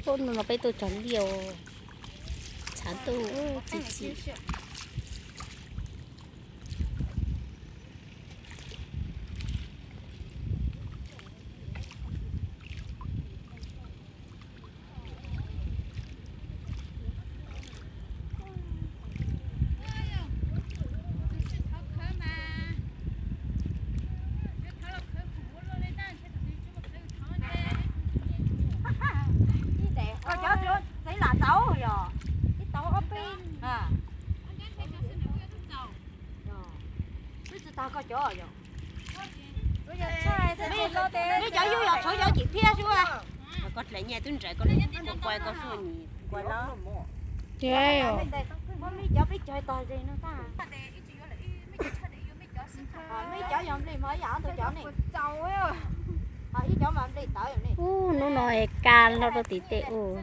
Hnub no peb tuaj cog liaj, tshav ntuj txi txiv. Koj cov txeev lam tau yog ib tau ob peb. Twb tsis tag koj cov yog. Meb cov yug yog tshuav cov cim phiab xwb. Koj dlais nyiaj twb ntsais koj lub kuaj koj xub nyias kuaj los. Muab meb cov peb cog tog ze no tag. Meb cov yog nplej mog, ib yam ob tug cov ne. Ho ib cov mas nplej tawv ne. Ub, hnub no es kaj hlo rau tim tej ub.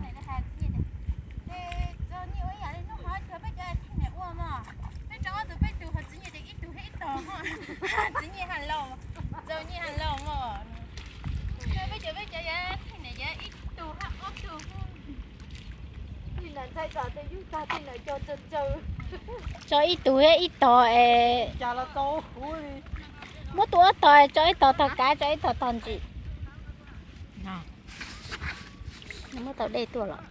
Peb rau ob tug peb tug ho txiv nyias ib tug, txiv nyias ha los, txiv nyias ha los mog. Peb cov peb cov yog thaij niam yog ib tug hab ob tug. Tso ib tug thiab ib tog es. Muab tus ob tog tso ib tog tog kav, tso ib tog tog ntsim. Muab tau dej tuaj los.